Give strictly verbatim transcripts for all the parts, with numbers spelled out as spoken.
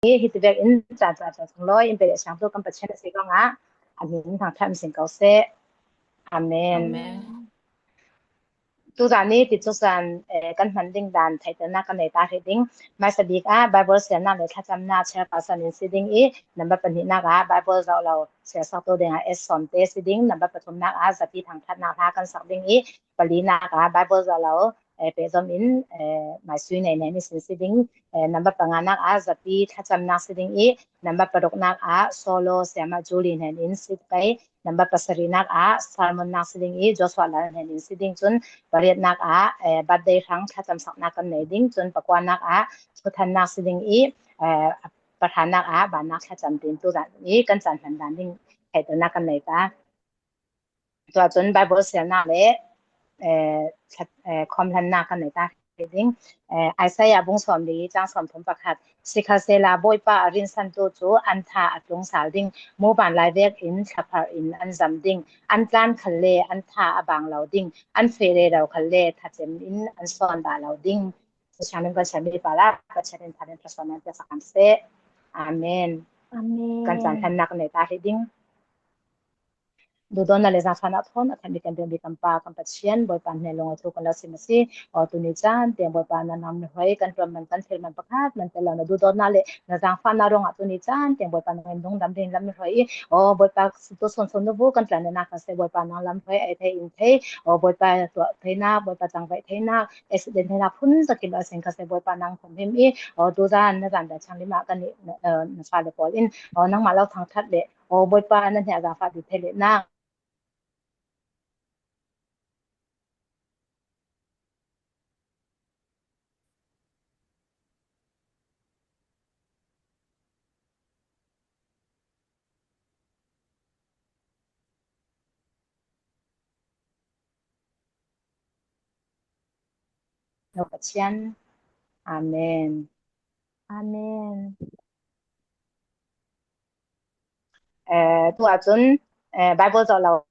i, hiti vek in caan caan caan sung lawi in pe le siangtu kan Pathian a si ruangah a min thangthat um sing ko seh. Amen. Amen. Tuzan ni ti cuk zan, eh, kan hman ding dan theihternak kan nei ta hrih ding. Hmaisa bik ah Bible siarnak le thlacamnak chairperson in si ding i, number pahnihnak ah Bible zoh lo siarsaktu ding ah S Sawmte si ding, number pathumnak ah zapi thangthatnak hla kan sak ding i, palinak ah Bible zoh lo, eh, pehzom in, eh, Maisui Nei Hnen in si ding, eh, number panganak ah zapi thlacamnak si ding i, number paruknak ah Solo Siama Julie Hnen in si pei, number pasarihnak ah sermonnak si ding i Joshua Lal Hnen in si ding cun, pariatnak ah, eh, birthday hrang thlacamsaknak kan nei ding cun, pakuanak ah thuthannak si ding i, eh, pahranak ah bannak thlacam tin tuzan i kan caan hman dan ding theihternak kan nei ta. Tua cun Bible siarnak le, eh, thla-, eh, khawmhlannak kan nei ta hrih ding. Eh, Isaiah bung sawmli cang sawmthum pakhat. Sikhalsehla Bawipa a rinsantu cu an tha a tlung sal ding, muban lai vekin thlaphar in an zam ding, an tlan khalle an tha a bang lo ding, an feh rero khalle thlacem in an sawn dah lo ding. Sianginn kan siangmi pa la Pathian in tharin thlasuahnak piaksak kan seh. Amen. Amen. Kan caan hlannak kan nei ta hrih ding. Duhdawtnak le zaangfahnak thawn a thanhmi kan biakmi kan Pa, kan Pathian, Bawipa hnen lawng a thu kan lo sim a si. Aw, tuni caan tiang Bawipa na nam na hruai kan ṭuan man, kan thil man pakhat man tel lo, na duhdawtnak le na zaangfahnak ruangah tuni caan tiang Bawipa nang in lungdam ding lam na hruai i, aw, Bawipa tu sunsun nu bu kan tlannak kan seh, Bawipa nang lam hruai ai thei in thei, aw, Bawipa tuah theinak, Bawipa cangvaih theinak, accident theinak phun zakim a sin kan seh, Bawipa nang humhim i, aw, tuzan na zan dah chang lima kan nih, na, eh, na fale pawl in, aw, nangmah lo thangthat le, aw, Bawipa na hniah zaangfah ti thei le nang. Lo Pathian. Amen. Amen. Eh, tu ahcun, eh, Bible zoh lo.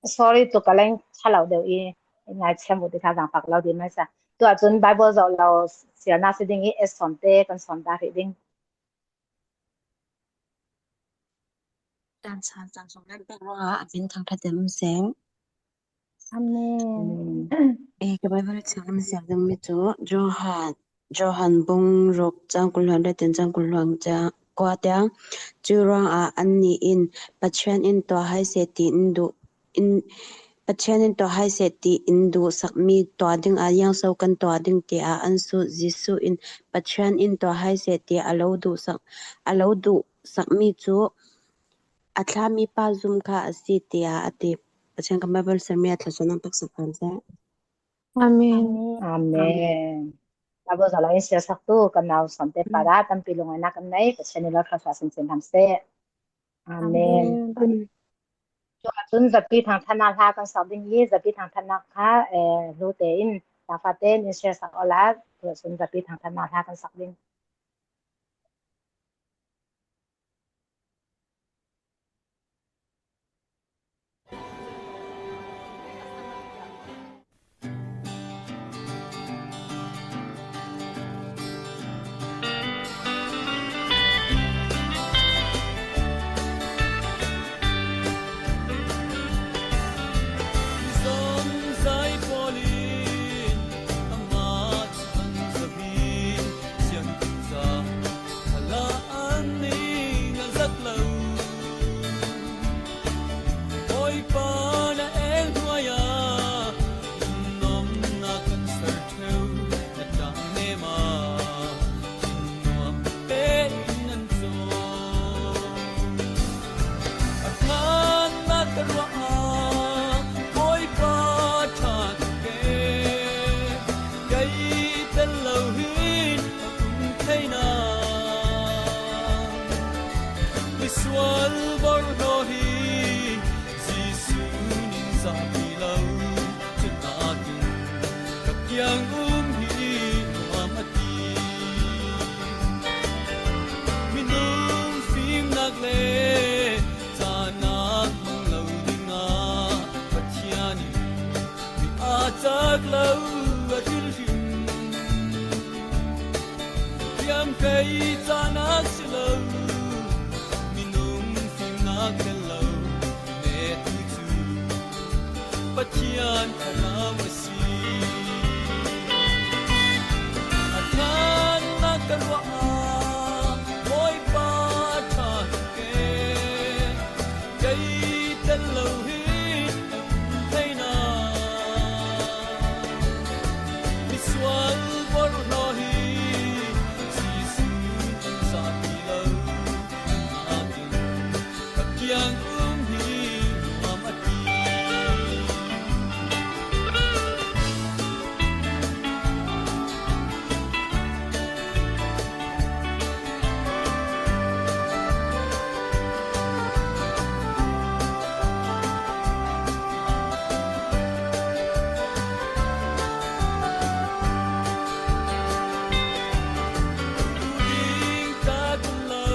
Sorry, tu ka leng ṭha lo deuh i, ngaihchiam u ti kha zaangfak lo dih hmaisa. Tu ahcun Bible zoh lo siarnak si ding i, S Sawmte kan sawn ta hrih ding. Caan san caan sung le pek ruangah a min thangṭhat in um seng. Amen. Ee, ka Bible sianginn siar dingmi cu Johan, Johan bung ruk cang kul hluan riat in cang kul hluan ca-, kua tiang. Cu ruangah annih in Pathian in tuah hai seh tiin duh, in, Pathian in tuah hai seh tiin duhsakmi tuah dingah ziangso kan tuah ding tiah an sut. Jesuh in Pathian in tuah hai seh tiah a lo duhsak, a lo duhsakmi cu a thlahmi pa zum kha a si, tiah a ti. Pathian kan Bible siarmi a thluasuahnak taksa kan seh. Amen. Amen. Bible zoh lo in siarsaktu kan nau Sawmte pa dah tampi lungainak kan nei, Pathian in lo thluasuah sinsin hram seh. Amen. Amen. Cu ahcun zapi thangthatnak hla kan sak ding i, zapi thangthatnak kha, eh, hlu tein, zaangfah tein in siarsak awla, cu ahcun zapi thangthatnak hla kan sak ding. Misual bor hlaw hi Jesuh ningzahpi lo, cunakin ka kiang um hi nuam a Kei canak si lo, minung fimnak tel lo, mi netu cu Pathian thlarau a si. A ṭhannak ka ruah ah, Bawipa ṭha hna ke. Kei tel lo hi thei hna. Misual bor hna hi Jesuh in zapi lo. Nakin ka kiang um hi nuam a ti. Ding ka tum lo,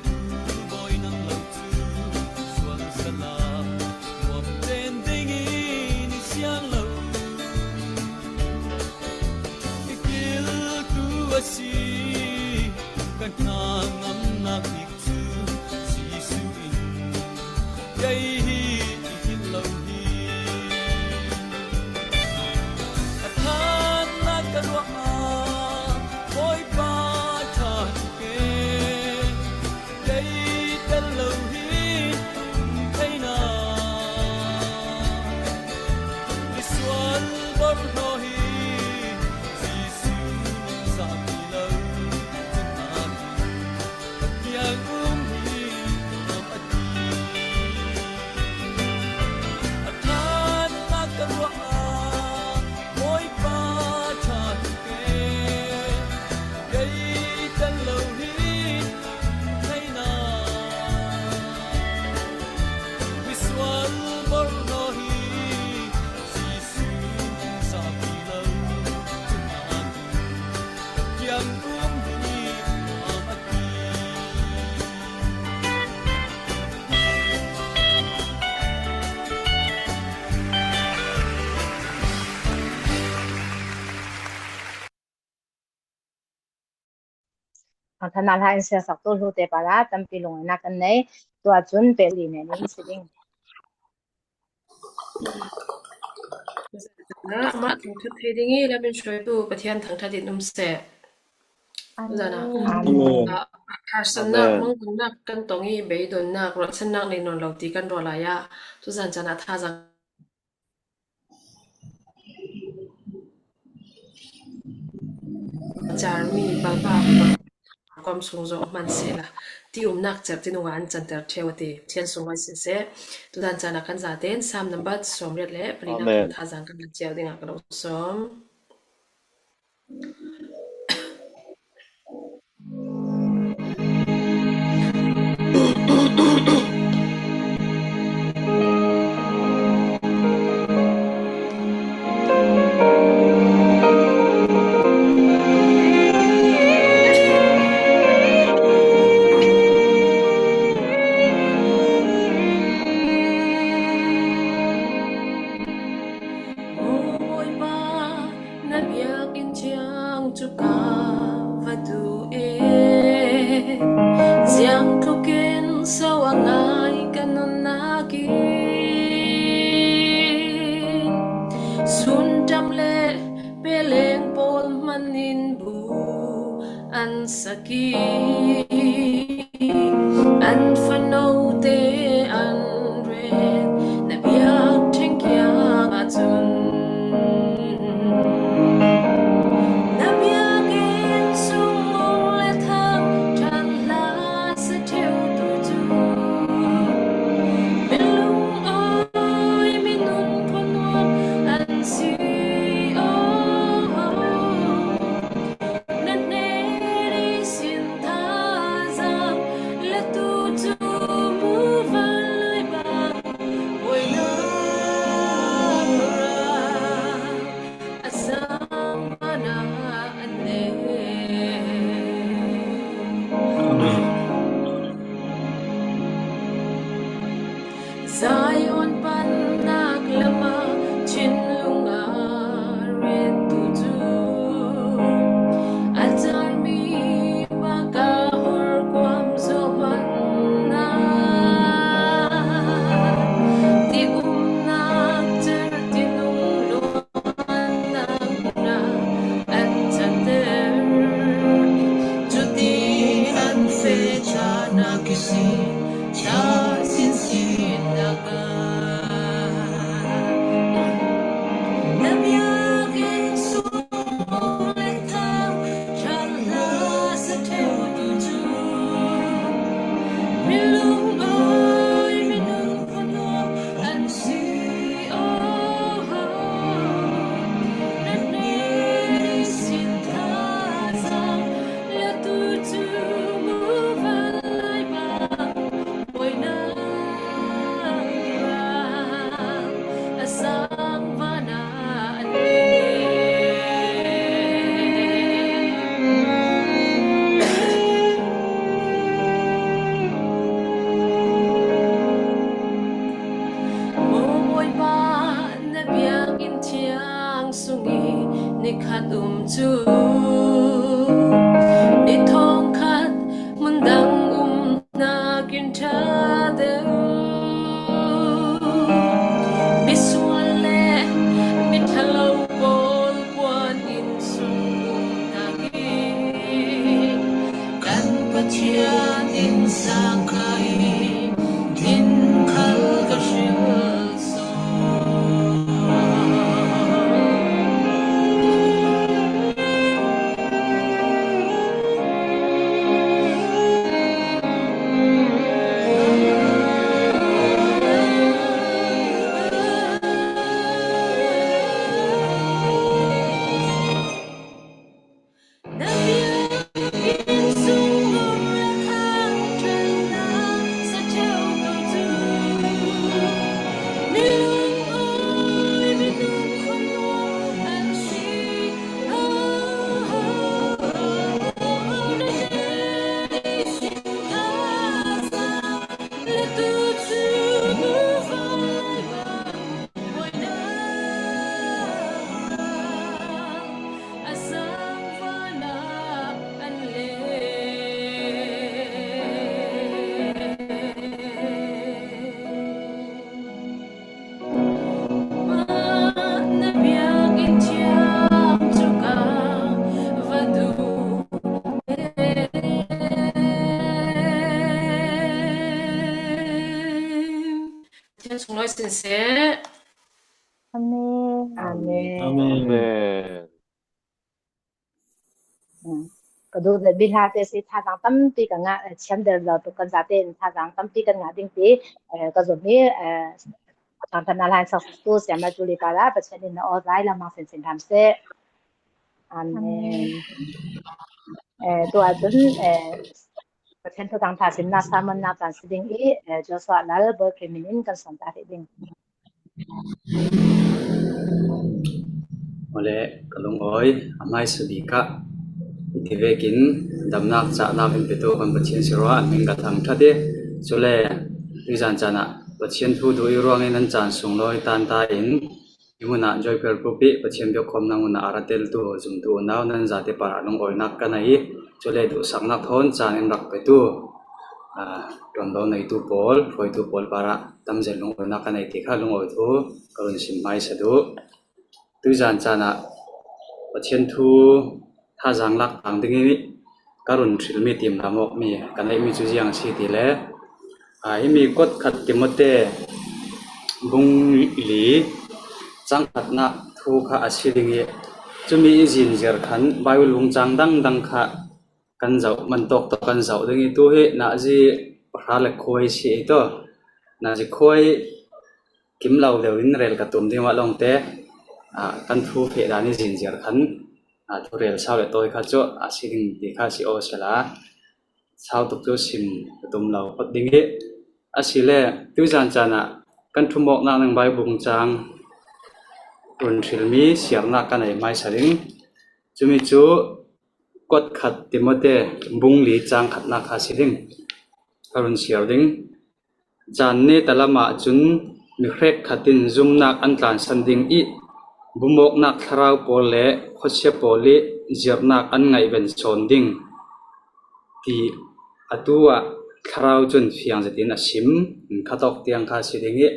tum tum bawi nang lo cu sual sala, nuam ten ding in i siang lo. I kiltu a si, kan hnangamnak bik cu Jesuh in kei hi i kilh lo hi. A ṭhannak ka ruah ah, Bawipa ṭha hna ke. Kei tel lo hi thei hna. Misual bor hna hi Jesuh in zapi lo. Cun nakin ka kiang um hi nuam a ti. A ṭhannak ka ruah ah, Bawipa ṭha hna ke. Kei tel lo hi thei hna. Misual bor hna hi Jesuh in zapi lo. Cun nakin ka kiang um hi nuam a ti. Thangṭhatnak hla in siasaktu hlute para tampi lungawinak kan nei. Tuah cun pehli nen in si ding. Amah thangṭhat thei ding i lam in hruaitu Pathian thangṭhat in um seh. Tuzan ah, Amen. Ah, harsatnak, Amen. Mangbangnak kan tong i beidonnak, ruahchannak nei nawn lo ti kan ruah lai ah, tuzan caan ah thazaang carmi balba khuam sung zong hman sehla, ti umnak cerh tin ung ah an canter ṭheu a ti. Pathian sunglawi sin seh. Tuzan caan ah kan zaten Salm number sawmriat le palinak Amen. Thazaang kan lat cio dingah ka lo sawm. Maw Bawipa, na biakinn thiang cu ka va duh i, ziang tlukin so a ngai ka nunnak in, sunṭam le peleng pawl hman in bu an sak i, an fano te an ret, na biak ṭheng kiang ahcun. Na biakinn sung le thang ṭhan hla sa ṭheutu cu, minlung awi minun khuanuam an si aw. Na hnen ihsin thazaang le tu cu muvanlui Cu ni thawngkhat hmun dang umnak in ṭha deuh. Misual le miṭhalo pawl puan inn sung umnak in kan Pathian in sang kha i din khal ka hril. Pathian sunglawi sin seh. Amen. Amen. Amen. Ka duh zet bik hna te si thazaang tampi ka ngah, thiam der lo tuk kan zate in thazaang tampi kan ngah ding ti, eh, ka zumh hi, eh, thangṭhatnak hlan saktu siama Julie para Pathian in na aw zai lengmang sinsin hram seh. Amen. Eh, tu ahcun, eh, Pathian thu thangṭhat simnak sermon nak caan si ding i, eh, Joshua Lal Bawi Khrih min in kan sawm ta rih ding. Awle, ka lungawi a hmaisa bik ah hiti vekin damnak cahnak in petu kan Pathian si ruah a hmin ka thangṭhat i, cule tuizan caan ah Pathian thu duh i ruangin an caan sunglawi tan ta in, hi hmun ah Joyper Group i Pathian biakkhawmnak hmun ah a ra teltu zumtu unau nan zate parah lungawinak ka nei i, cule duhsaknak thawn caan in rak petu, aa, ṭuanvo neitu pawl, hruaitu pawl parah tamzel lungawinak ka nei ti kha lungawi thu ka run sim hmaisa duh. Tuizan caan ah Pathian thu thazaang lak tlang ding i ka run hrilmi, timhlamawhmi kan neihmi cu ziang a si ti le, aa, himi kot khat Timote bung li cang khatnak thu kha a si ding i, cumi i zinziar khan Baibal bung cang dangdang kha kan zoh, man tawk tawk kan zoh ding i, tu hi nazi pahra le khuai si ei taw, nazi khuai kim lo deuh in rel ka tum ding ah lawngte, aa, kan thu feh dan i zinziar khan, aa, thurel sau le tawi kha cu a si ding ti kha si aw sela, sau tuk cu sim ka tum lo phot ding i, asile tuizan caan ah kan ṭhumawknak ning Baibal bung cang run hrilmi siarnak ka nei hmaisa ding. Cumi cu kot khat Timote bung li cang khatnak kha si ding. Ka run siar ding. Caan neta lam ahcun mi hrekkhat in zumnak an tlansan ding i bumawknak thlarau pawl le khuachia pawl i zirhnak an ngaihven sawn ding ti atu ah thlarau cun fiang zetin a sim. Khatawk tiang kha si ding i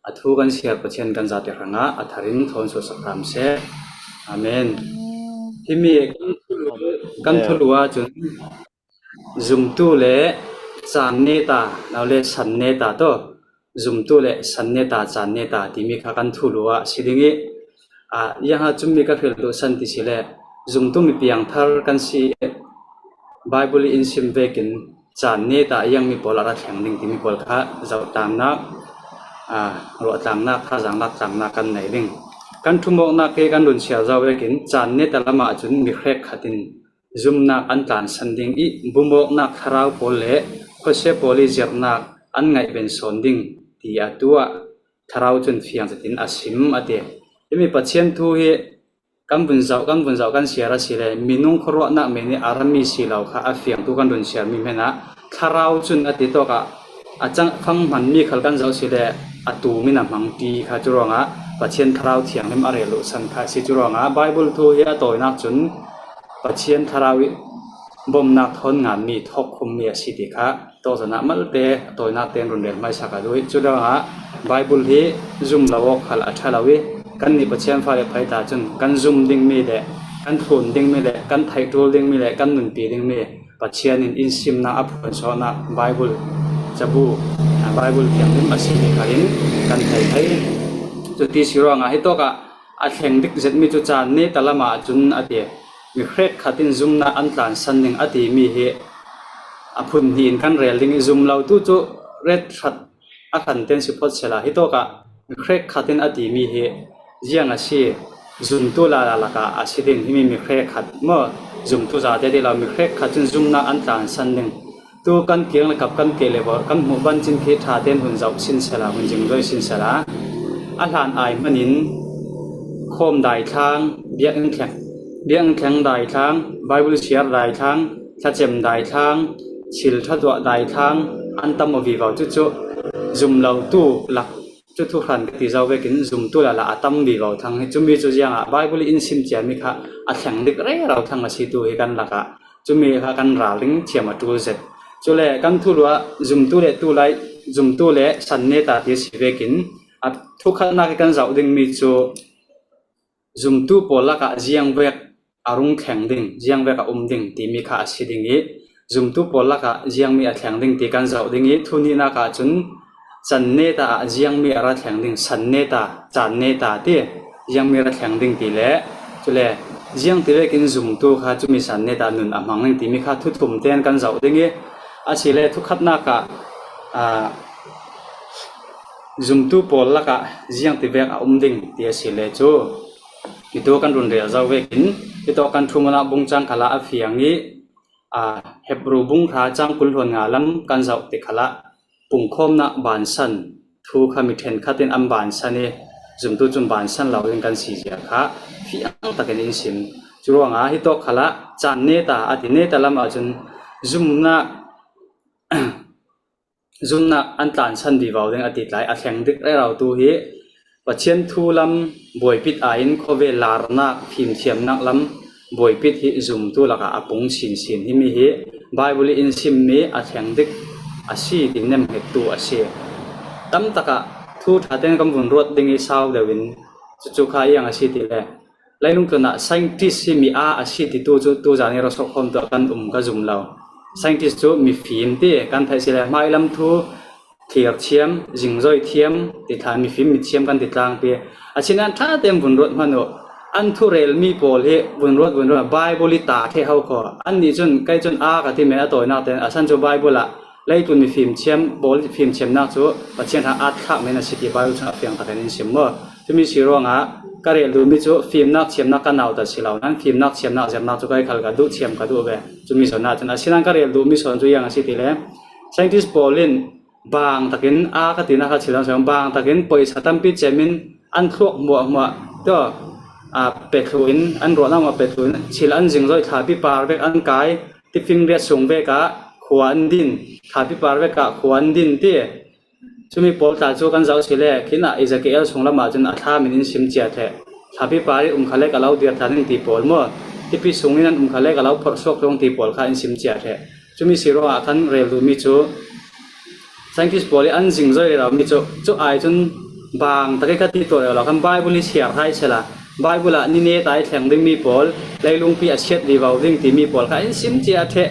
a thu kan siar Pathian kan zate hrangah a thar in thawn suahsak hram seh. Amen. Himi kan thulu ahcun zumtu le caan neta, nau le san neta taw, zumtu le san neta, caan neta timi kha kan thulu ah si ding i, aa, ziangha cumi ka hril duhsan ti si le, zumtu mi piangthar kan si i, Baibal i in sim vekin caan neta ziangmi pawl a ra thleng ding timi pawl kha zohtlangnak, aa, ruahtlangnak, thazaang laktlangnak kan nei ding. Kan ṭhumawknak ke kan run siar zo vekin caan neta lam ahcun mi hrekkhat in zumnak an tlansan ding i bumawknak thlarau pawl le khuachia pawl i zirhnak an ngaihven sawn ding ti atu ah thlarau cun fiang zetin a sim a ti. Himi Pathian thu hi kan vun zoh, kan vun zoh kan siar asile minung khuaruahnak men i a rami si lo kha a fiangtu kan run siarmi hmanh ah thlarau cun a ti tawk ah a cang fang hmanmi khal kan zoh sile a tum in a hmang ti kha cu ruangah Pathian Thlarau Thianghlim a rel luhsan kha a si. Curuangah Bible thu hi a tawinak cun Pathian Thlarau i bomnak thawn nganmi, thawkkhummi a si ti kha tawkzanah malte a tawinak tein run rel hmaisa ka duh i, curuangah Bible hi zum lo awk khal a ṭha lo i, kannih Pathian fale phei ta cun kan zum dingmi le kan thlun dingmi le kan theih ṭul dingmi le kan nunpi dingmi Pathian in in simnak a phuansuahnak Bible cabu, Bible Thianghlim a si ti kha in kan thei thei. Cuti si ruangah hitawkah a thleng dik zetmi cu caan neta lamah cun a ti. Mi hrekkhat in zumnak an tlansan ding a timi hi a phun hnih in kan rel ding i, zum lo tu cu ret hrat a hran ten si phawt sehla, hitawkah mi hrekkhat in a timi hi ziang a si? Zumtu lala lakah a si ding himi mi hrekkhat maw? Zumtu zate ti lo, mi hrekkhat cun zumnak an tlansan ding. Tu kan kiang le kap kan keh le vorh kan hmuh bancin khi ṭha ten hun zoh sin sehla, hun zingzoi sin sehla, a hlan ai hmanin khawm daithlang, biakinn thleng, biakinn thleng daithlang, Bible siar daithlang, thlacem daithlang, thil ṭha tuah daithlang an tam aw vivo. Cucu zum lo tu lak cu thuhran ka ti zo vekin zumtu lala a tam vivo thlang hi. Cumi cu ziangah Bible in sim ciami kha a thleng dik rero thlang a si tu hi kan lakah. Cumi kha kan ralring thiam a ṭul zet. Cule kan thuluah zumtu le tulai, zumtu le san neta ti a si vekin a thukhatnak i kan zoh dingmi cu zumtu pawl lakah ziangvek a rung thleng ding, ziangvek a um ding timi kha a si ding i, zumtu pawl lakah ziangmi a thleng ding ti kan zoh ding i, thuhnihnak ahcun can neta ah ziangmi a ra thleng ding, san neta, caan neta ti, ziangmi ra thleng ding ti le, cule ziangti vekin zumtu kha cumi san neta nun a hmang ding timi kha thuthum tein kan zoh ding i, asile thukhatnak ah, aa, zumtu pawl lakah ziangti vek a um ding ti asile cu, hitu kan run rel zo vekin, hitawk kan ṭhumnak bungcang khalah a fiang i, aa, Hebru bung hra cang kul hluan nga lam kan zoh ti khalah pungkhawmnak bansan thu kha mi ṭhenkhat in an bansan i, zumtu cun bansan lo ding kan si zia kha fiang takin in sim. Curuangah hitawk khalah caan neta a ti, neta lam ahcun zumnak zumnak an tlansan vivo ding a ti tlai a thleng dik rero tu hi Pathian thu lam buaipit aiin khawvel larnak fimthiamnak lam buaipit hi zumtu lakah a pung sinsin himi hi Bible i in simmi a thleng dik a si ti nemhngettu a si. Tamtakah thu ṭha tein kan vun ruat ding i sau deuh in cucu kha iang a si ti le, leilung tlunah scientist hi mi aa a si titu cu tuzan i rosok khawm tuah kan um ka zum lo. Scientist cu mifim ti kan theih si le, hmailam thu thlir thiam, zingzoi thiam ti thla, mifim mithiam kan ti tlangpi. Asinain ṭha tein vun ruat hmanh uh. An thurelmi pawl hi vun ruat, vun ruat, Bible i ta ṭheh ho kho. Annih cun, kei cun aa ka ti men a tawinak tein a san cu Bible ah leitlun mifim thiam pawl fimthiamnak cu Pathian hna at thlak men a si ti Bible chungah a fiang takin in sim maw? Cumi si ruangah ka rel duhmi cu fimnak thiamnak ka nautat si lo, nan fimnak thiamnak zernak cu kei khal ka duh thiam ka duh ve. Cumi sawn ahcun, asinain ka rel duhmi sawn cu iang a si ti le, scientist pawl in bang takin, a ka tinak kha chilon sawn, bang takin poisa tampi cem in an thluak hmuahhmuah, tua, aa, pe thluh in, an ruahnak hmuah pe thluh in, thil an zingzoi, thlapi par vek an kai, tifing riat sung vek ah khua an din, thlapi par vek ah khua an din ti. Cumi pawl tla cu kan zoh si le, khin ah Ezekiel sung lam ahcun a thlam in in sim cia ṭheh. Thlapi par i um kha le ka lo dir thla ning ti pawl maw? Tipi sung in an um kha le ka lo phorh suak ṭung ti pawl kha in sim cia ṭheh. Cumi si ruangah khan rel duhmi cu scientist pawl i an zingzoi rero mi cu, cu ai cun bang tak i ka ti tuah rero lo khan Bible hi siar hai sela. Bible ah ni neta i thleng dingmi pawl, leilungpi a siat vivo ding timi pawl kha in sim cia ṭheh.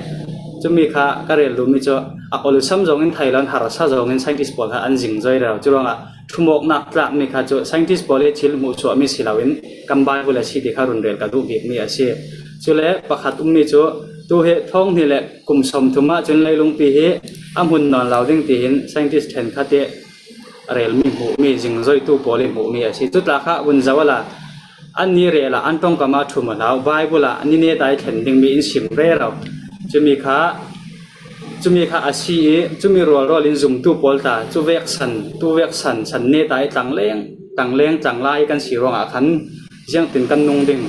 Cumi kha ka rel duhmi cu a olsam zong in thei lo in harsa zong in scientist pawl kha an zingzoi rero. Curuangah ṭhumawknak tlakmi kha cu scientist pawl i thil hmuhsuahmi si loin kan Bible a si ti kha run rel ka duh bikmi a si. Cule pakhat ummi cu tu hi thawng hnih le kum sawmthum ah cun leilungpi hi a hmun nawn lo ding tiin scientist ṭhenkhat i relmi hmuhmi, zingzoitu pawl i hmuhmi a si. Cutla kha vun zoh a la, anni rel ah an ṭongkam ah ṭhum a hlau, Bible ah ni neta i thlen dingmi in sim rero. Cumi kha, cumi kha a si i, cumi rualrual in zumtu pawl tla, cu vek san, tu vek san, san neta i tlangleng, tlangleng, tlanglai kan si ruangah khan ziangtin kan nung ding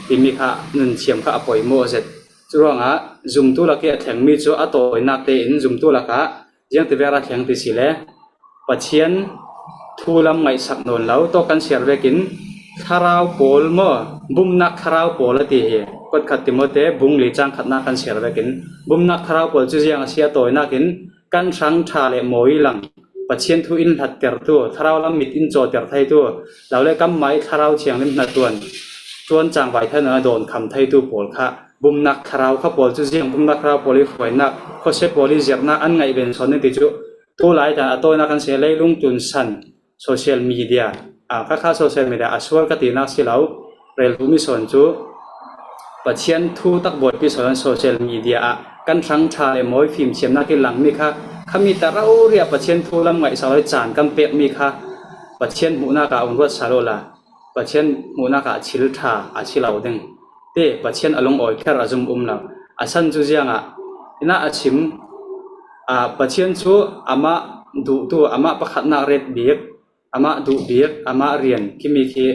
timi kha nun thiam kha a poimawh zet. Curuangah zumtu lak i a thlengmi cu a tawinak tein zumtu lakah ziangti vek a thleng ti si le, Pathian thu lam ngaihsak nawn lo tawh kan siar vekin, thlarau pawl maw, bumnak thlarau pawl a ti hi. Pakhat Timote bung li chang khatna kan siar vekin, bumnak thlarau pawl cu ziang a si a tawinakin, kan hrang ṭha le mawi lang, Pathian thu in hlattertu, thlarau lam mit in cawter theitu, lo le kanmah i thlarau thianghlim hnatuan, tuan cangvai thei nawn a dawn kham theitu pawl kha, bumnak thlarau kha pawl cu ziang, bumnak thlarau pawl i hruainak, khuasia pawl i zirnak an ngaih ven sawn ning ti cu, tu lai dan a tawinak kan si, leilung tun san, social media, a, kha kha social media a sual ka tinak si lo, rel duhmi sawn cu Pathian thu tak buaipi sawn social media ah kan hrang ṭha le mawi fimthiamnak i langmi kha, khami ta rori ah Pathian thu lam ngaihsak lo i caan kan pekmi kha Pathian hmuhnak ah un ruat sal awla, Pathian hmuhnak ah thil ṭha a si lo ding ti Pathian a lungawi kher a zum um lo. A san cu ziangah, ina a chim, aa, Pathian cu amah duhtu, amah pakhatnak ret bik, amah duh bik, amah rian, khimi khi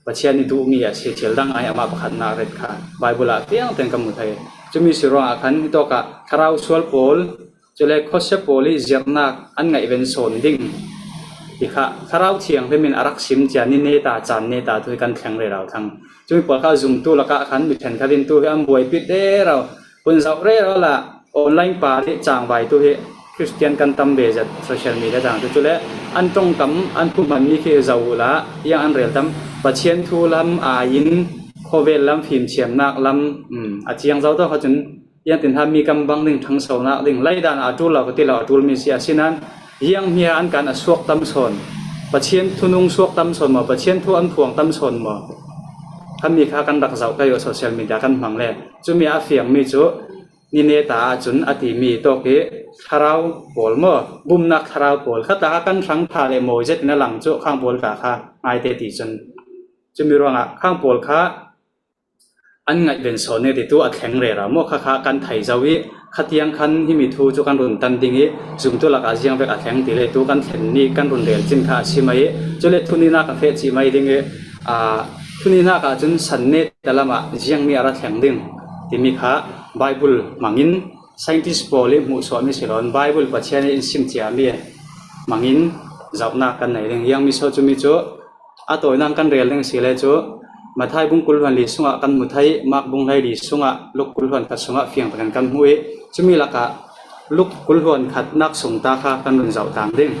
Pathian i duhmi a si, thil dang ai amah pakhatnak ret kha Bible ah fiang ten kan hmu thei. Cumi si ruangah khan hitawkah thlarau sual pawl, cule khuasia pawl i zirnak an ngaih ven sawn ding ti kha Thlarau Thianghlim in a rak sim cia ni neta, caan neta thu hi kan thleng rero thang. Cumi pawl kha zumtu lakah khan mi ṭhenkhat in tu hi an buaipi rero, hun zoh rero la, online pa hi cangvai tu hi Christian kan tam ve zet social media dang tu, cule an ṭongkam an phuhmanmi khi zoh uhla, iang an rel tam, Pathian thu lam aiin khawvel lam fimthiamnak lam, um, a ciang zo tawh kha cun, iang tin ha mi kan bang ding, ṭhangsonak ding, laidan a ṭul lo ka ti lo, a ṭulmi si a si nan, iang mi ha an kan a suak tam sawn, Pathian thunung suak tam sawn maw, Pathian thu an phuang tam sawn maw, khami kha kan rak zoh ka yu, social media kan hmang le. Cumi a fiangmi cu ni neta ahcun a timi tawk i thlarau pawl maw, bumnak thlarau pawl kha ta kha kan hrang ṭha le mawi zet in a lang cu khang pawl ta kha ngaite ti cun, cumi ruangah khang pawl kha an ngaih ven sawn ning ti tu a thleng rero maw, kha kha kan thei zo i, khatiang khan himi thu cu kan run tan ding i, zumtu lakah ziang vek a thleng ti le tu kan thlen ni kan run rel cin kha a si mai i, cule thunihnak a feh cih mai ding i, aa, thunihnak ahcun san neta lamah ziangmi a ra thleng ding timi kha Bible hmangin scientist pawl i hmuhsuahmi si loin Bible Pathian i in sim ciami hmangin zohnak kan nei ding. Iang mi so cumi cu a tawinak kan rel ding si le cu Matthai bung kul hluan li sungah kan hmu thei, Mark bung hlei li sungah, Luk kul hluan khat sungah fiang takin kan hmu i, cumi lakah Luk kul hluan khatnak sung ta kha kan run zoh tang ding.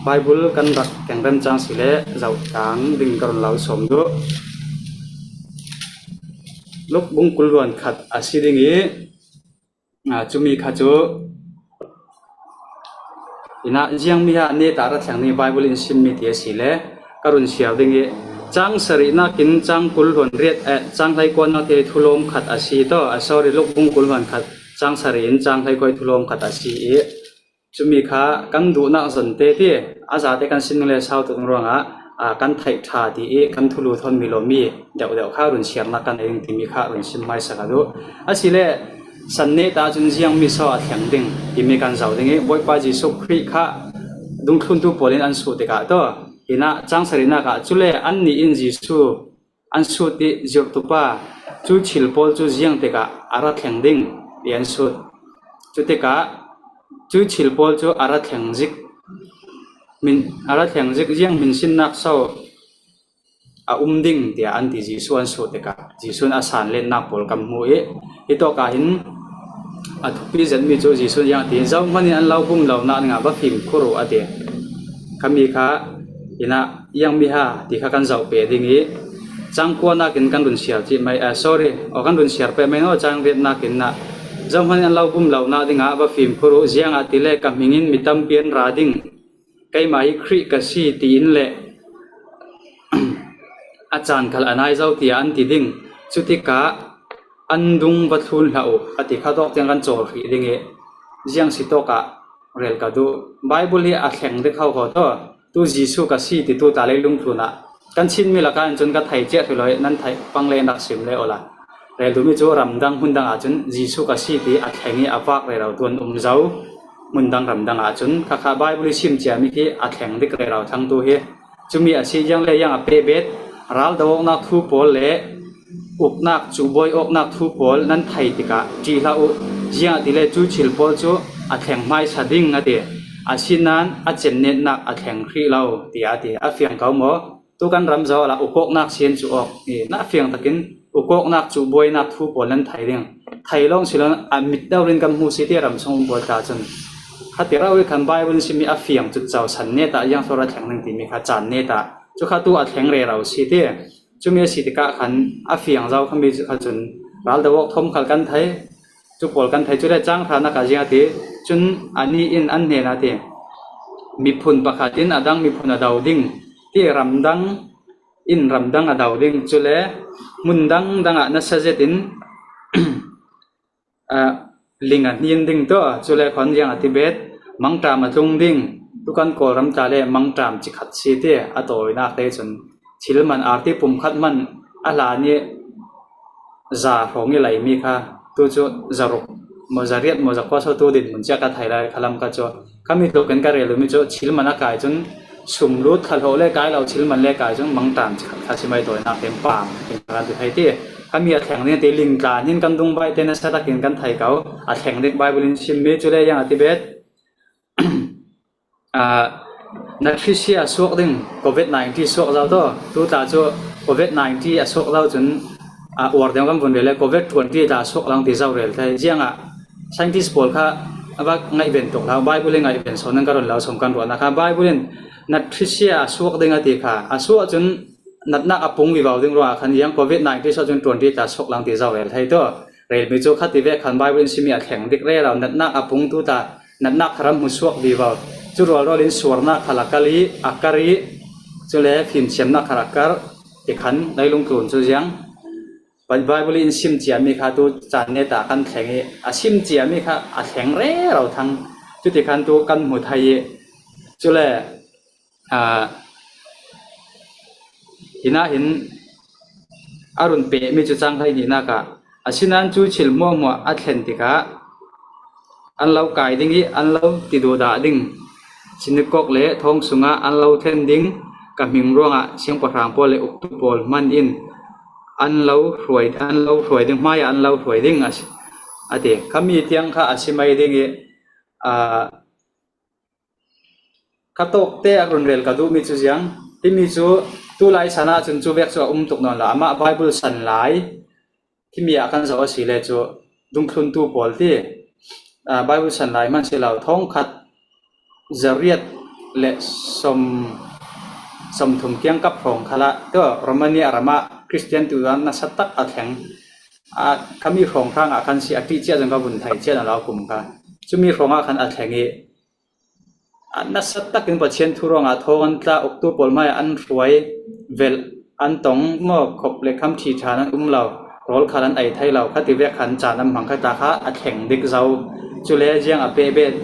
Bible kan rak kengrem cang si le zoh tang ding ka run lo sawm duh. Luk bung kul hluan khat a si ding i, aa, cumi kha cu, ina, ziangmi ha neta ra thleng ni Bible in simmi ti a si le ka run siar ding i, cang sarihnak in cang kul hluan riat, eh, cang hleikuanak te thulawm khat a si taw, a, sorry, Luk bung kul hluan khat, cang sarih in cang hleikua thulawm khat a si i, cumi kha kan duhnak zon te ti, a zate kan sin le sau tuk ruangah, aa, kan theih ṭha ti i kan thulu thawn mi lomi deuhdeuh kha run siarnak kan ei ding timi kha run sim hmaisak a duh. Asile san neta cun ziangmi so a thleng ding timi kan zoh ding i, Bawipa Jesuh Khrih kha dungthluntu pawl in an suh tikah taw, hinah cang sarihnak ah cule annih in Jesuh an sut i zirhtupa cu thil pawl cu ziang tikah a ra thleng ding ti an sut. Cutikah cu thil pawl cu a ra thleng zik, min, a ra thleng zik ziang minsinnak so a um ding tiah an ti. Jesuh an sut tikah Jesuh in a san lennak pawl kan hmu i, hitawk ah hin a thupi zetmi cu Jesuh ziang a ti, zohman in an lo bum lonak dingah va fimkhur uh a ti. Khami kha hinah iangmi ha ti kha kan zoh peh ding i, cangkuanak in kan run siar cih mai, ah, sorry, aw, kan run siar peh mai naw, cang riatnak in ah, zohman in an lo bum lonak dingah va fimkhur uh, ziangahtile ka hming in mi tampi an ra ding, keimah hi Khrih ka si tiin le a caan khal a nai zo tiah an ti ding. Cutikah an dung va thlun hlah uh a ti kha tawk tiang kan cawl hrih ding i, ziang si tawkah rel ka duh. Bible hi a thleng dik hauhau taw, tu Jesuh ka si ti tu ta leilung tlunah kan Chinmi lakah in cun ka thei ciah hrih lo i, nan theih pang le in rak sim le awla. Rel duhmi cu ramdang hmun dang ahcun Jesuh ka si ti a thleng i a vak rero tu an um zo. Hmun dang ramdang ahcun khakha Bible i sim ciami khi a thleng dik rero thangtu hi. Cumi a si, ziang le ziang a pehbet, ral do awknak thu pawl le uknak, cuhbawi awknak thu pawl nan thei tikah ṭih hlah uh. Ziangahtile cu thil pawl cu a thleng hmaisa ding a ti. A sinan a cemnetnak a thleng hrih lo, tiah a ti. A fiang ko maw? Tu kan ram zaw la ukawknak sin cu awk i na fiang takin ukawknak cu buainak thu pawl nan thei ding. Thei lawng si lo, a mit deuh in kan hmu si ti ram sung um pawl ta cun. Kha ti rau i khan Bible in simi a fiang cut cau san net ah ziang sawra thleng ding timi kha caan net ah cu kha tu a thleng rero si ti. Cumi a si tikah khan a fiang zau khami cu kha cun ral deuh awk thawm khal kan thei. Cu pawl kan thei cu le cang hranak ah ziang a ti. Cun ani in an hnen a ti. Miphun pakhat in a dang miphun a do ding ti ramdang in ramdang a do ding. Cu le hmun dang dang ah nasa zet in ling a hnin ding tawh, cu le khawn ziang a ti bet, mangṭam a tlung ding, tu kan Kawlram tla le mangṭam cikhat si ti a tawinak te cun thil man arti pumkhat man a hlan i za hrawng i leimi kha tu cu zaruk maw, zariat maw, zakua so tu dinhmun cia ka thei lai khalam ka cu khami tluk in ka rel dumi cu thil man a kai cun sum lut kha hlawh le kai lo thil man le kai cun mangṭam cikhat kha si mai tawinak te pam in kan ti thei ti. Khami a thleng ding ti ling tla hnin kan dungbai te nasa takin kan thei ko. A thleng ding Bible in simmi cu le ziang a ti bet. Aa, na thrisia suak ding covid nineteen suak zau tawh tu tla cu covid nineteen a suak zau cun a uar deuh kan vun rel le covid twenty tla suak lang ti zau rel thei ziangah scientist pawl kha a va ngaih ven tuk hlau Bible in ngaih ven so nan ka run lo sawm kan ruahnak kha Bible in na thrisia a suak ding a ti kha a suak cun natnak a pung vivo ding ruangah khan ziang covid nineteen so cun twenty tla suak lang ti zau rel thei tawh relmi cu kha ti vek khan Bible in simi a thleng dik rero natnak a pung tu tla natnak kha ram hmu suak vivo. Cu rualrual in suarnak kha a kar i a kar i cu le fimthiamnak kha a kar ti khan leilung tlun cu ziang Bible in sim ciami kha tu caan net ah kan thleng i a sim ciami kha a thleng rero thang. Cuti khan tu kan hmu thei i cu le aa, hinah hin a run pehmi cu cang hlei hnihnak ah a sinan cu thil hmuahhmuah a thlen tikah an lo kai ding i an lo tiduhdah ding. Sinakok le thawng sungah an lo thlen ding, ka hming ruangah siangpahrang pawl le uktu pawl hman in an lo hruai, an lo hruai ding, hmaiah an lo hruai ding a si, a ti. Khami tiang kha a si mai ding i, aa, kha tawkte a run rel ka duhmi cu ziang, timi cu tu lai san ah cun cu vek cu a um tuk nawn lo, amah Bible san lai, timi ah kan zoh a si le cu dungthluntu pawl ti, aa, Bible san lai hman si lo, thawngkhat zariat le sawm, sawmthum kiangkap hrawng khalah tu Romania ram ah Christian tu zan nasa tak a thleng, aa, khami hrawng hrang ah kan si a ṭih cia zong ka vun thei cia na lo kum kha. Cumi hrawng ah khan a thleng i, a nasa takin Pathian thu ruangah thawng an tla, uktu pawl hmai an hruai, velh an tong maw, khop le kham ṭhi ṭhan an um lo, rawl khal an ei thei lo, khati vek khan caan an hmang kha ta kha a thleng dik zo. Cu le ziang a peh bet.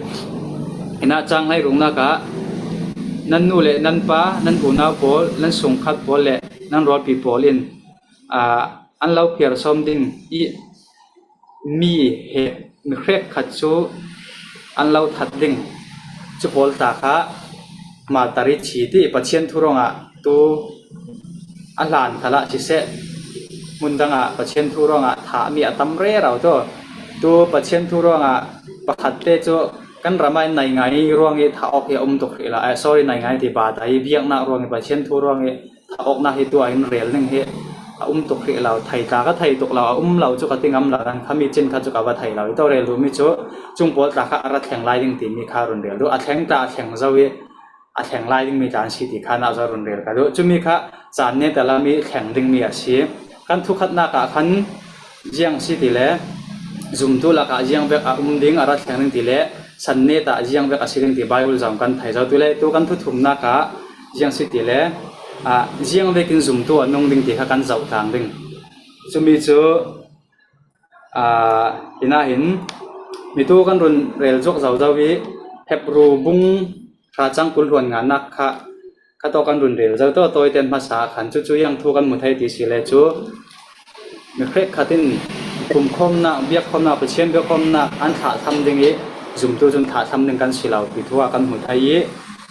Hinah cang hlei rungnak ah nan nu le nan pa, nan unau pawl, nan sungkhat pawl le nan rualpi pawl in, aa, an lo phiar sawm ding i mi he, mi hrekkhat cu an lo that ding. Cu pawl ta kha martari thi ti Pathian thu ruangah tu a hlan khalah siseh, hmun dangah Pathian thu ruangah thahmi a tam rero tu. Tu Pathian thu ruangah pakhat te cu kan ram ah naingai ruang i thah awk hi a um tuk hrih lo. Eh, sorry, naingai ti bata i biaknak ruang i Pathian thu ruang i thah awknak hi tu ah in rel ning hi a um tuk hrih lo, thei tla ka thei tuk lo, a um lo cu ka ti ngam lo, nan khami cin kha cu ka va thei lo. I to rel duhmi cu cung pawl tla kha a ra thleng lai ding timi kha run rel duh. A thleng tla a thleng zo i a thleng lai dingmi tla an si ti kha nah zaw run rel ka duh. Cumi kha caan net a lami thleng dingmi a si. Kan thukhatnak ah khan ziang si ti le zumtu lakah ziang vek a um ding, a ra thleng ding ti le san net ah ziang vek a si ding ti Bible zong kan thei zo. Tu le tu kan thuthumnak ah ziang si ti le, aa, ziang vekin zumtu a nung ding ti kha kan zoh tlang ding. Cumi cu, aa, hinah hin mitu kan run rel zuak zo zo i Hebru bung hra cang kul hluan nganak kha kha tawk kan run rel zo tawh tawi ten hmasa khan cucu ziang thu kan hmu thei ti si le cu mi hrekkhat in pumkhawmnak, biakkhawmnak, Pathian biakkhawmnak an thlahthlam ding i zumtu cun thlahthlam ding kan si lo ti thu ah kan hmu thei i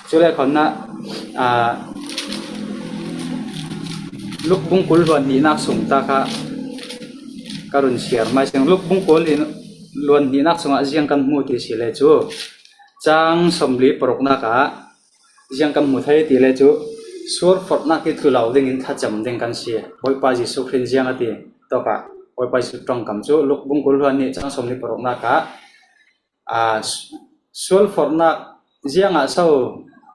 cu le khawmnak, aa, Luk bung kul hluan hnihnak sung ta kha ka run siar mai seng. Luk bung kul hluan hnihnak sungah ziang kan hmu ti si le cu Chang sawmli paruknak ah ziang kan hmu thei ti le cu, sual forhnak i tlu lo dingin thlacam ding kan si. Bawipa Jesuh Khrih ziang a ti tawkah Bawipa Jesuh ṭongkam cu Luk bung kul hluan nih chang sawmli paruknak ah, aa, sual forhnak ziangah so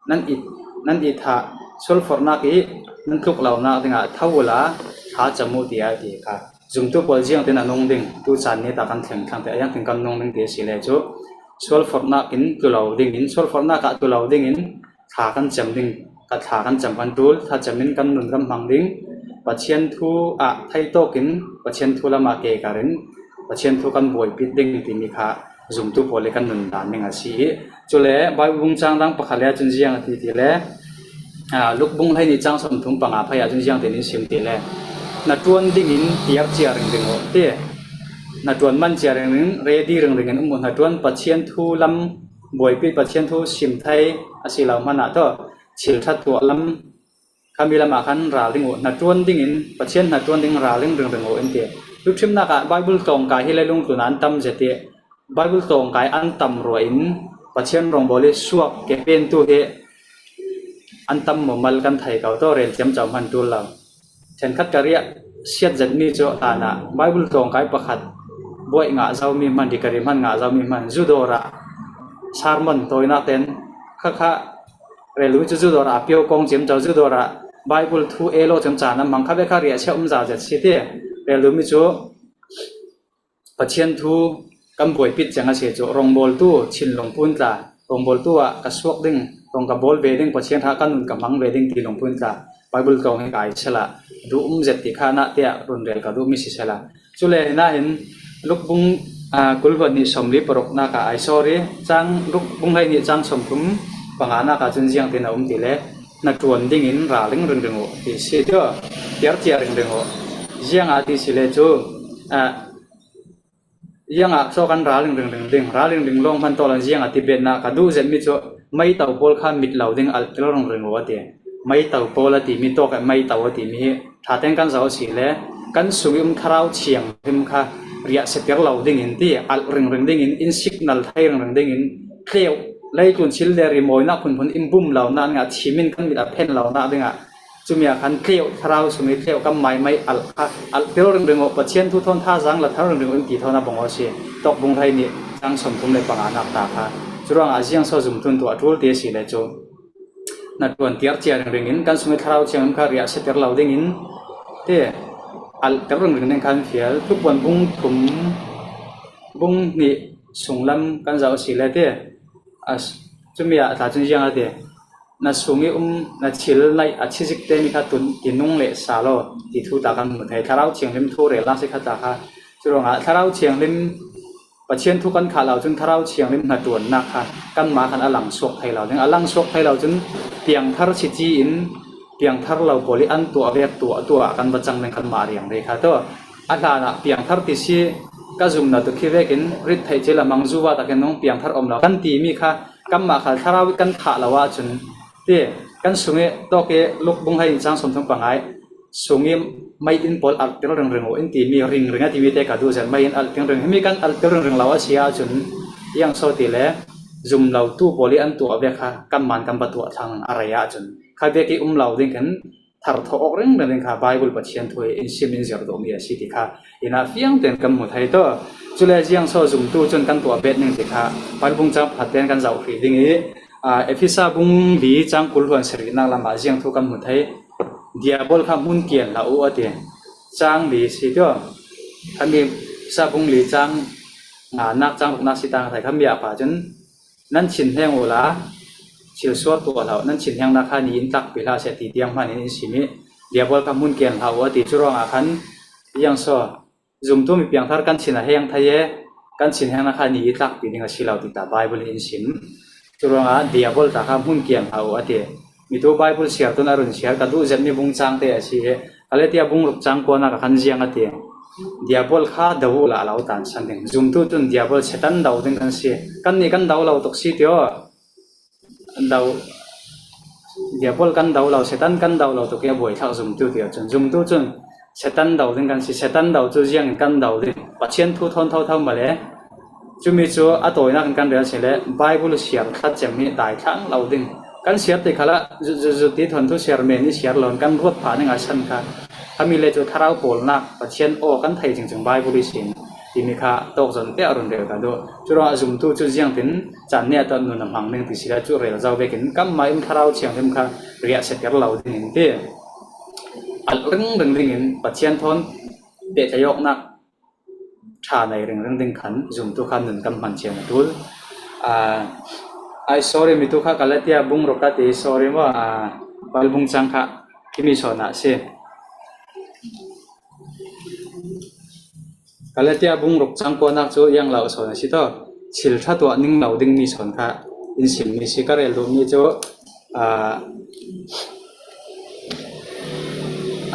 nan i, nan i thah, sual forhnak i nan tluk lonak dingah tho uhla thlacam uh, tiah a ti kha. Zumtu pawl ziangtin a nung ding, tu caan ni ta kan thleng thlang te a ziangtin kan nung ding ti a si le cu, sual forhnak in tlu lo dingin, sual forhnak ah tlu lo dingin thla kan cam ding, ka thla kan cam kan ṭul, thlacam in kan nun kan hmang ding, Pathian thu ah theitawk in Pathian thu lamah kekar in Pathian thu kan buaipit ding timi kha zumtu pawl i kan nundan ding a si i, cule Baibal bung cang dang pakhat le ahcun ziang a ti ti le, aa, Luk bung hleihnih cang sawmthum panga phei ahcun ziang tin in sim ti le, hnaṭuan dingin tiar cia ringring uh ti. Hnaṭuan man cia ringring, ready ringring in um uh. Hnaṭuan Pathian thu lam buaipit, Pathian thu sim thei a si lo hmanah tawh thil ṭha tuah lam khami lamah khan ral ding uh, hnaṭuan dingin, Pathian hnaṭuan ding ral ding ringring uh in ti. Luṭhimnak ah Baibal tlawngkai hi le lungtlun ah an tam zet i, Baibal tlawngkai an tam ruah in Pathian rawngbawl i suak ke pentu hi an tam mumal kan thei ko tawh rel ciamco hman ṭul lo. Ṭhenkhat ka riah siat zetmi cu hlanah Baibal tlawngkai pakhat buaih ngah zomi hman, dikari hman ngah zomi hman, zudawr ah sermon tawinak ten khakha rel dumi cu zudawr ah a pio kong ciamco, zudawr ah Baibal thu elo ciam caan an hmang kha ve kha riahsia um za zet si ti. Rel dumi cu Pathian thu kan buaipit ciang a si cu, rawngbawltu thinlung pun tla, rawngbawltu ah ka suak ding, rawng ka bawl ve ding, Pathian ṭha ka nun ka hmang ve ding ti lungput in tla, Baibal tlawng hi ka ai sehla, duh um zet ti kha na tiah runrel ka duhmi si sehla. Cule hinahin Luk bung, aa, kul hluan hnih sawmli paruknak ah ai, sorry, cang Luk bung hleihnih cang sawmthum panganak ah cun ziang tin a um ti le, hnaṭuan dingin ral ringring uh ti si tio, tiar cia ringring uh. Ziangah ti si le cu, aa, Ziangah so kan ral ringring ding, ral ringring lawng hman tawn lo, ziangah ti betnak ka duh zetmi cu, meito pawl kha mit lo ding alh tel ringring uh a ti. Meito pawl a timi tawk ah meito a timi hi ṭha tein kan zoh a si le, kan sung i um Thlarau Thianghlim kha riahsia tel lo dingin ti, alh ringring dingin, in signal thei ringring dingin, tleuh, leitlun thil le rimawinak phunphun in bum lonak dingah, thim in kan mit a phen lonak dingah, cumi ah khan tleuh, Thlarau sung i tleuh kan maimai alh kha, alh tel ringring uh, Pathian thu thawn thazaang la thar ringring uh in ti thawn a bang aw si. Tawk bung hleihnih cang sawmthum le panganak ta kha. Curuangah ziang so zumtu in tuah ṭul ti a si le cu, hnaṭuan tiar cia ringring in kan sung i Thlarau Thianghlim kha riahsia tel lo dingin ti, alh tel ringring ding khan fial. Thupuan bung thum, bung hnih sunglam kan zoh a si le ti, a, cumi ah tla cun ziang a ti. Na sung i um, na thil naih a chizik te mi kha tun, tinung le sa law, ti thu ta kan hmu thei. Thlarau Thianghlim thu relnak si kha ta kha. Curuangah Thlarau Thianghlim, Pathian thu kan khah lo cun Thlarau Thianghlim hnaṭuannak kha kanmah khan a langsuak thei lo ding. A langsuak thei lo cun piangthar si ci in piangthar lo pawl i an tuah vek tuah, tuah kan va cang ding kanmah riangri kha tawh. A hlanah piangthar ti si ka zumnak tuk khi vekin rit theih cil a hmang zuva takin nung piangthar om lo kan timi kha kanmah khal Thlarau i kan khah lo ahcun ti, kan sung i tawk i Luk bung hleihnih cang sawmthum pangai sung i mei in pawl alh tel ringring uh in timi, ringring a timi te ka duh zet, mei in alh tel ring, himi kan alh tel ringring lo a si ahcun, ziang so ti le, zum lo tu pawl i an tuah vek kha kanmah kan va tuah thlang a rei ahcun, kha vek i um lo ding khin thar thawh awk ringring ding kha Baibal Pathian thu hi in sim in zir duhmi a si ti kha inn ah fiang tein kan hmu thei tawh. Cule ziang so zumtu cun kan tuah bet ning ti kha Baibal bung cang pakhat tein kan zoh hrih ding i, aa, Efesa bung li cang kul hluan sarihnak lamah ziang thu kan hmu thei. Diabol kha hmun kian hlah uh a ti. Cang li si tio. Khami Efesa bung li cang nganak cang ruknak si tang thei khami ah pa cun nan thinheng uhla, thil sual tuah hlah, nan thinhengnak kha ni in tlakpi hlah seh ti tiang hman in in sim i, Diabol kha hmun kian hlah uh a ti. Curuangah khan, ziang so, zumtu mi piangthar kan thin a heng thei e, kan thinhengnak kha ni i tlakpi ding a si lo ti ta Baibal in in sim. Curuangah Diabol ta kha hmun kian hlah uh a ti. Mitu Baibal siar tun a run siar ka duh zetmi bung cang te a si i, Galatia bung ruk cang kuanak a kan ziang a ti. Diabol kha do uhla a lo tansan ding. Zumtu cun Diabol Satan do ding kan si. Kan nih kan do lo tuk si tio. Do, Diabol kan do lo, Satan kan do lo tuk i a buaithlak zumtu tio cun. Zumtu cun Satan do ding kan si. Satan do cu ziangin kan do ding. Pathian thu thawn thotho male. Cumi cu a tawinak in kan rel si le Bible siar thlacem hi dai thlang lo ding. Kan siar ti khalah zu- zu- zuti thawn thu siar men i siar lo in kan ruat phah ning a san kha. Khami le cu thlarau pawlnak Pathian aw kan thei cingcing Bible i sin timi kha tawk zon te a run rel ka duh. Curuangah zumtu cu ziangtin caan nih a tuah nun a hmang ning ti si le cu rel zo vekin kanmah in thlarau thianghlim kha riahsia ter lo ding in ti. Alh ringring dingin Pathian thawn pehtlaih awknak ṭha nei ringring ding khan zumtu kha nun kan hman cian a ṭul. Ah, ai, sorry, mitu kha Galatia bung ruk ka ti, sorry maw, ah, Bible bung cang kha himi sawn ah si. Galatia bung ruk cang kuanak cu iang lo sawn a si taw, thil ṭha tuah ning lo dingmi sawn kha in simmi si. Ka rel duhmi cu, ah,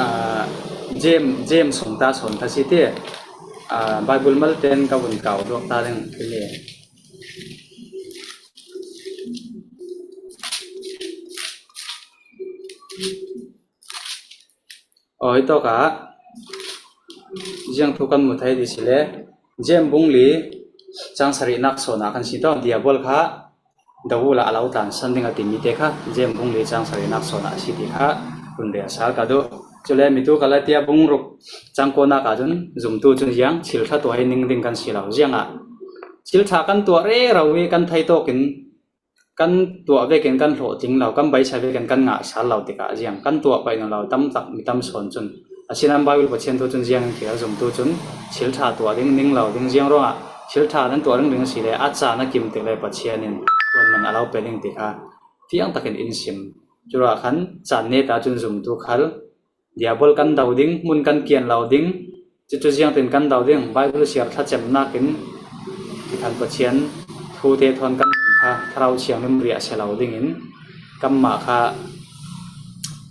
ah, James, James sung ta sawn kha si ti, ah, Bible mal ten ka vun kau duak ta ding timi. Awi tawkah ziang thu kan mu thei ti si le, James bung li cang sarihnak sawn ah kan si taw, Diabol kha do uhla a lo tlansan ding a timi te kha James bung li cang sarihnak sawn ah a si ti kha run rel sal ka duh. Cule mitu Galatia bung ruk cang kuanak ah cun zumtu cun ziang thil ṭha tuah hi ning ding kan si lo. Ziangah thil ṭha kan tuah rero i kan thei tawkin kan tuah vekin kan hlawhtling lo, kan beisa vekin kan ngah sal lo tikah ziang kan tuah paih nawn lo tam tak mi tam sawn cun. Asinain Bible Pathian thu cun ziang in fial zumtu cun thil ṭha tuah ding, ning lo ding, ziang ruangah thil ṭha nan tuah ringring si le a caan a kim tik le Pathian in tuan man a lo pe ding ti kha fiang takin in sim. Curuah khan caan neta cun zumtu khal Diabol kan do ding, hmun kan kian lo ding, cucu ziangtin kan do ding, Bible siar thlacemnak in tikhan Pathian thu te thawn kan nun kha thlarau thianghlim riahsia lo dingin kanmah kha,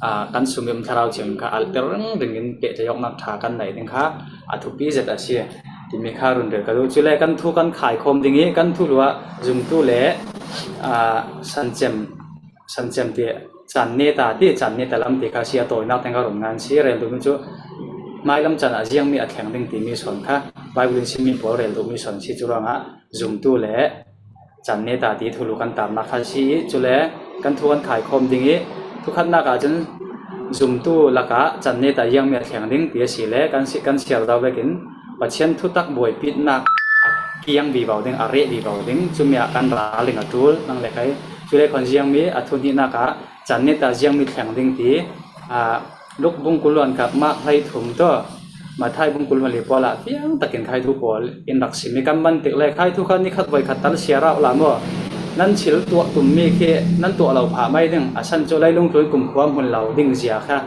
aa, kan sungim thlarau thianghlim kha alhter ringring in pehtlaih awknak ṭha kan nei ding kha a thupi zet a si timi kha run rel ka duh. Cule kan thu kan khaikhawm ding i kan thulu ah zumtu le, aa, sancem sancem ti caan neta ti caan neta lam ti kha si a tawinak teng kha run ngan si. Rel duhmi cu hmailam caan ah ziangmi a thleng ding timi sawn kha Bible in simmi pawl rel duhmi sawn si. Curuangah zumtu le caan neta ti thulu kan tarnak kha si i cule kan thu kan khaikhawm ding i thukhatnak ah cun zumtu lakah caan neta ziangmi a thleng ding ti a si le kan si, kan siar do vekin Pathian thutak buaipitnak a kiang vivo ding, a reh vivo ding, cumi ah kan ral ding a ṭul nang le khai. Cule khan ziangmi a thuhnihnak ah caan neta ziangmi thleng ding ti, aa, Luk bung kul luan khat, Mark hlei thum tawh Matthai bung kul luan li pawl ah fiang takin khai thu pawl in rak simmi kan man tik le khai thu kha nikhat voikhat tal siar uh la maw? Nan thil tuah tummi khi nan tuah lo phah mai ding, a san cu leilung tlun kumkhua hmun lo ding zia kha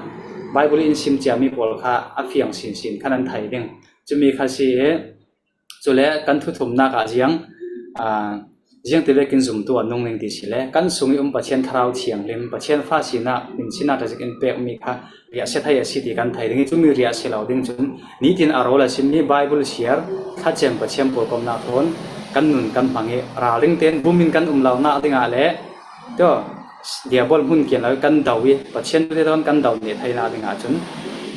Bible in sim ciami pawl kha a fiang sinsin kha nan thei ding. Cumi kha si i, cule kan thuthumnak ah ziang, aa, ziangti vekin zumtu a nung ning ti si le kan sung i um Pathian thlarau thianghlim, Pathian fa sinak, min sinak tazik in pekmi kha riahsia thei a si ti kan thei ding i cumi riahsia lo ding cun nitin a rawl a simmi Bible siar thlacem Pathian pawlkomnak thawn kan nun kan hmang i ralring tein bum in kan um lonak dingah le Tua, Diabol hmun kian lo kan do i Pathian te thawn kan do nih theinak dingah cun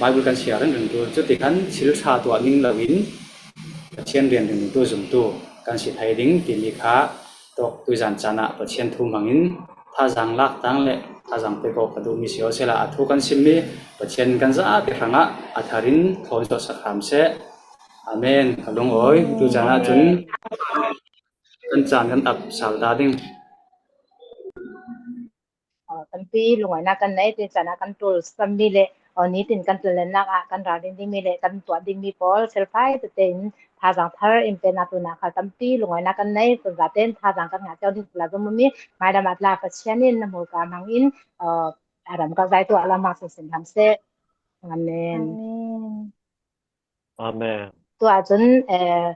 Bible kan siar ringring ṭul. Cutikhan thil ṭha tuah ning loin Pathian rian ringringtu zumtu kan si thei ding timi kha tawk tuizan caan ah Pathian thu hmangin thazaang lak tang le thazaang pek awk ka duhmi si aw sehla a thu kan simmi Pathian kan zate hrangah a thar in thawn suahsak hram seh. Amen. Ka lungawi. Tuizan ah cun kan caan kan ap sal ta ding. Aa, tampi lungawinak kan nei, tuizan ah kan ṭul sammi le, aa, nitin kan ṭuanlennak ah kan ralring dingmi le kan tuah dingmi pawl selfai tete in thazaang thar in pennak tlunah khal tampi lungawinak kan nei, tunzate in thazaang kan ngah cio ding la zummi hmailam ah tla Pathian in na hmurka hmangin, aa, a ram kak zai tuah lam hmang sinsin hram seh. Amen. Amen. Amen. Tuah cun, eh,